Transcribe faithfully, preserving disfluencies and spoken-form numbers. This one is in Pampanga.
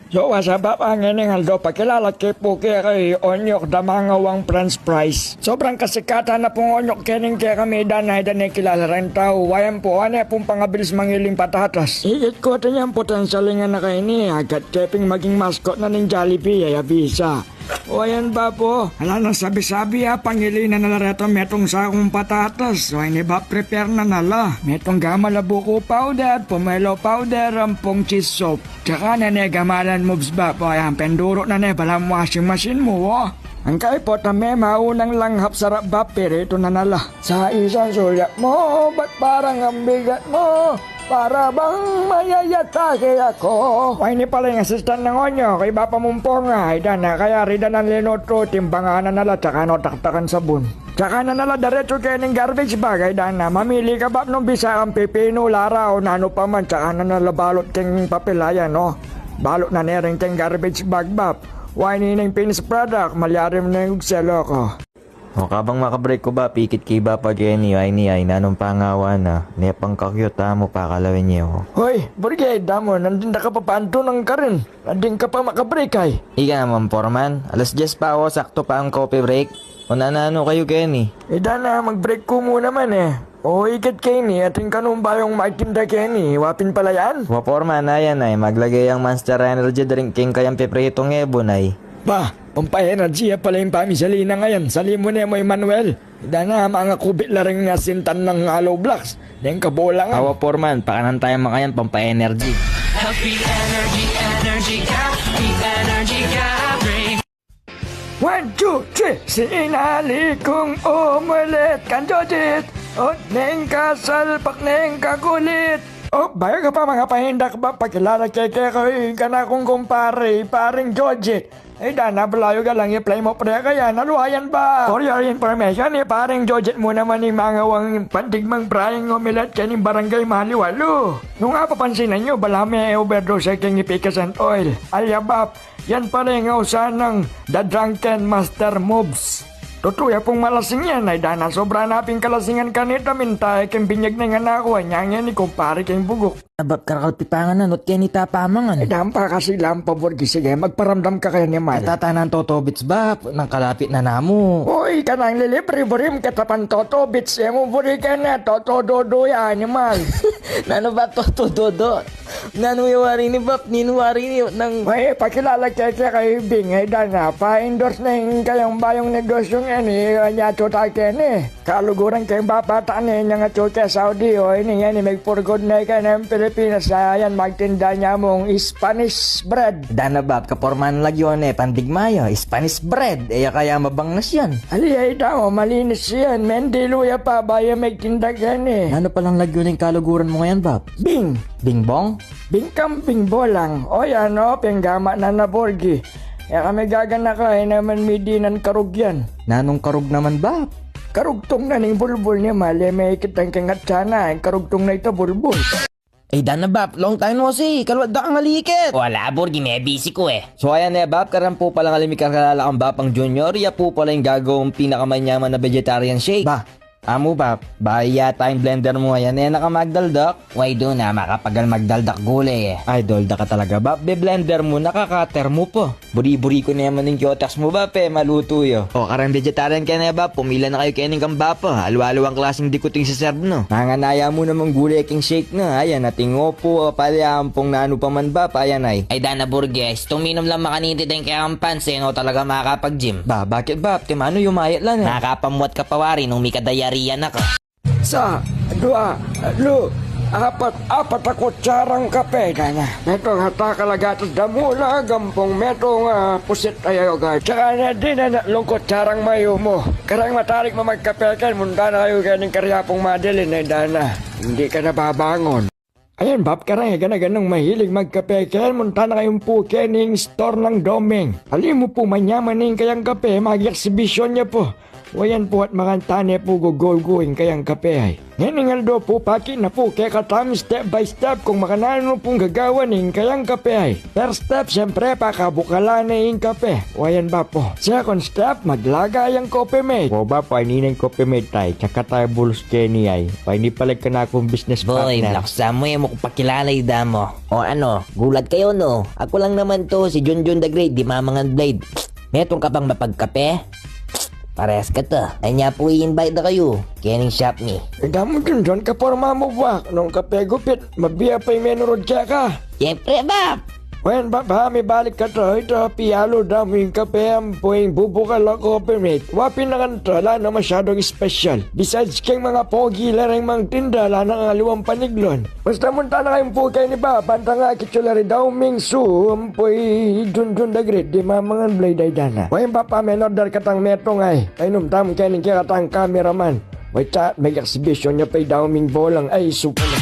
So, what's up, Bap? Ngeni, aldo, pakilala ke pu kekayu i Onyok da mangawang French fries. Sobrang kasikatan na pung Onyok keni kekami, dana, e da ne kilala reng tau. Wa yan pu, wa ne pung pangabilis mangiling patatas. Ikit ku atin yang potensyal ing anak a ini, agat ke ping maging mascot na ning Jollibee, e ya bisa. O, ayan, Bap, o. Ala nang sabi-sabi, a, pangili na na la reta metung sakung patatas. O, ini, Bap, prepare na na la. Metung gamal a buko powder, pomelo powder, ampong cheese sauce. Tsaka na ne gamalan moves, Bap. O, ayan, penduro na ne, balamu washing machine mu, o. Ang kaiputan me, maunang langhap sarap, Bap, pirito na na la. Sa isang sulyap mo, ba't parang ang bigat mo? Para bang mayayatake ako? Wa, ini pala ing assistant nang Onyok, i Bapa Mumpong, a. Ay, dana, kaya rida nang linutu, timbangan na na la, tsaka no taktakan sabun. Tsaka na na la diretsu kening garbage bag, ay, dana. Mamili ka, Bap, nung bisa kang pipinu, lara, o nanu pa man, tsaka na na la balut keng papel, ayan, o. Balut na ne rin keng garbage bag, Bap. Wa, ini ing finished product, malyari mu ne ing ugselo ko. O, kabang makabreak ku, Bap, ikit ke i Bapa keni, ay, ini, ay, nanung pangawa na, ne pang ka-cute, a, mu pakalawen ye, o. Hoy, Burgi, damo, nandin da ka pa pantunan karin? Nandin ka pa makabreak, ay? Ika naman, Foreman. Alas dyes pa, o, sakto pa ang coffee break. O, nananu kayu keni? E, dana, mag-break ku mu naman, e. O, ikit keni, atin kanung bayung magtinda keni, wa pin pala yan? Wa, Foreman, ayan, ay, maglage yang Monster Energy drink keng kayang pipritung ebon, ay. Ba, pampa-energy ya pala ing pamisali na ngayan. Sali mu ne mu, Emmanuel. Dana, mangakubit la ring asintan nang hollow blocks. Deng kabola ngan. Awa, Foreman, pakanan taya makayan pampa-energy. Healthy energy, energy ka, the energy ka bring. One, two, three. Sinali kung umulit kang Jojit, o, neng kasalpak, neng kakulit. O, bayu ka pa makapahindak, Bap, pakilala ke kekayu ing kanakung kumpare, pareng Jojit. Ay, dana, balayu ka lang i-play mu, pre, kaya naluayan, Bap. For your information, i pareng Jojit mu naman ing mangawang pandigmang frying omelette kening Barangay Maliwalu. Nung apapansinan yu, balamu e-overdose keng efficascent oil. Alya, Bap, yan pala ing ausan nang The Drunken Master Moves. Tutu ya pung malasing yan, ay, dana, sobra na pin kalasingan kanita, minta e keng binyag na ing anak ku, anya ngeni kumpare keng buguk. A, Bap, karakal pipangan na, nut keni ta pamangan? E, dampa kasi lang pa, Burgi, sige, magparamdam ka kaya, animal. Katatanan totobits, Bap, nang kalapit na namu. Uy, kanang lilibre, burim, katapan totobits, e mu buri kena, totododo ya, animal. Nanu, Bap, totododo? Nanu ya wari ini, Bap? Ninu wari ini nang... Ay, pakilala ke kekayu i Bing, ay, dana, pa-endorse na ing kayang bayung negosyung eni, anya tuta keni. Kaluguran keng bapa ta ne, inyang atyu ke Saudi, o, ini ngeni, megpurgod ne keni Pilipinas, a, yan, magtinda ne mung Spanish bread. Dana, Bap, kapormahan lagyu ne, pandigma ya, Spanish bread, e ya kaya mabangnas yan? Ali, ay, damo, malinis yan, mendilu ya pa, bayu megtinda keni. Nanu palang lagyu ning kaluguran mu ngayan, Bap? Bing. Bingbong? Bingkang bingbolang. O, yan, o, penggama na na, Burgi. E kami gaganaka, e naman midinan karug yan. Nanung karug naman, Bap? Karugtung na ning bulbul ne, male, me ikit ang keng atsana, ing karugtung na ita bulbul. Ay, dana, Bap, long time no see, kaluat da kang alikit. Wala, Burgi, mebisi ku e. So, ayan ne, Bap, karan pu palang alam ing kakalala kang Bapang Junior, ya pu pala ing gagawang pinakamanyamang na vegetarian shake. Ba, amu, Bap, bayu yata ing blender mu ayan, e na ka magdaldak. Way, dana, makapagal magdaldak gulay e. Ay, doldak ka talaga, Bap. Be-blender mu na, kakater mu pa. Buri-buri ku ne man ing kyotex mu, Bap, e, malutu ya. O, karan vegetarian ke ne, Bap, pumila na kayu keni kang Bapa. Alu-aluang klaseng dikut ing se-serve na. Manganaya mu namang gulay keng shake na. Ayan, ating opo, palya, ampong nanu pa man, Bap, ayan, ay. Ay, dana, Burgi, tuminum lang makaniti deng kekang pants e, no talaga makapag-gym. Ba, bakit, Bap? Timanu yumayat lang e. Makapamuat ka pa wari nung mika-diarrhea na ka. Sa, dua, lu, apat, apat a kutsarang kape, dana. Metung hata kalagatas damulag, ampong metung, a, pusit a yogurt. Tsaka ne dinan atlung kutsarang mayumu. Kareng matarik mamagkape ken, munta na kayu kening karya pung madilin, ay, dana. Hindi ka na babangon. Ayan, Bap, kareng e ka na ganung mahilig magkape ken, munta na kayung pu kening store nang Doming. Ali mu pu, manyaman ing kayang kape, mag-exhibition ya pu. Wa yan pu at makanta ne pu gugulgu ing kayang kape ay. Ngening aldo pu, paki na pu kekatamu step by step kung makananu pung gagawan ing kayang kape ay. First step, siyempre, pakabukalan ne ing kape. Wa yan, Bapa. Second step, maglaga yang Coffee Mate. O, Bapa, ini neng Coffee Mate ay, tsaka tayu bulus keni ay. Paipaleg ke na kung business partner. Boy, laksa mu, e mu ku pakilala ing damo. O ano, gulat kayu, no? Aku lang naman to, si Junjun the Great, di mamangan blade. Metung ka pang mapagkape? Parehas kata. Anya pu, i-invite da kayu kening shop mi. Ing damo, Junjun, kaporma mu ba? Nung kape gupit, mabie pa ing menurut keka. Siyempre, Bap! Wen, Bap, ha, mibalik kata. Ita, pialu da mu ing kape ampo ing bubukal a Coffee Mate. Wa pin, nakanta, ala na masyadung special. Besides keng mga pogi la reng mangtinda, ala nang aliwang paniglon. Basta munta na kayu pu keni, Bap, antang akit yu la ri Dauming Su ampo i Junjun the Great, di mamangan blade, ay dana. Wa yan, Bapa, men-order katang metung ay. Painum tamu keni kekatang cameraman. Wa ita, meg-exhibition ya pa i Dauming Bolang, ay, super.